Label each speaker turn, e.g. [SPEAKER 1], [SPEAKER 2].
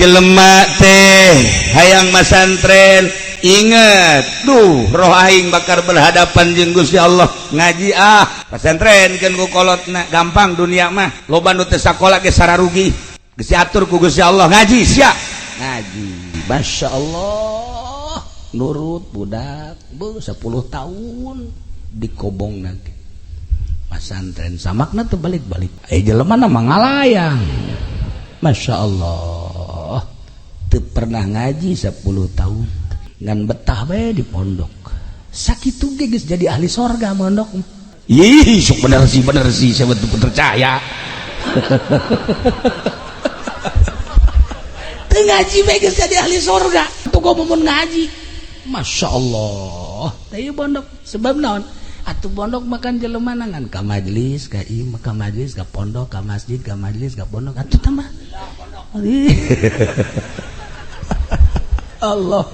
[SPEAKER 1] Jelema teh hayang masantren, inget duh roh aing bakal berhadapan jeung Gusti Allah. Ngaji ah, pesantren keun ku kolotna, gampang dunia mah. Loba nu teu sakola ge sararugi, geus diatur ku Gusti Allah. Ngaji sia, ngaji, Masya Allah, nurut budak bu 10 tahun dikobong lagi pasantren. Samakna tuh balik-balik, eh, jelema na ngalayang, Masya Allah, teu pernah ngaji 10 tahun, ngan betah bae di pondok. Sakitu ge geus jadi ahli sorga mondok. Ih, sok bener sih, bener sih, saya betul percaya. Teu ngaji bae geus jadi ahli sorga. Tuh gua mau ngaji, Masya Allah. Teu pondok sebab naon? Atuh pondok makan jelema ngan ka majelis, ka ieu, ka majelis, ka pondok, ka masjid, ka majelis, ka pondok, atuh tambah. Allah.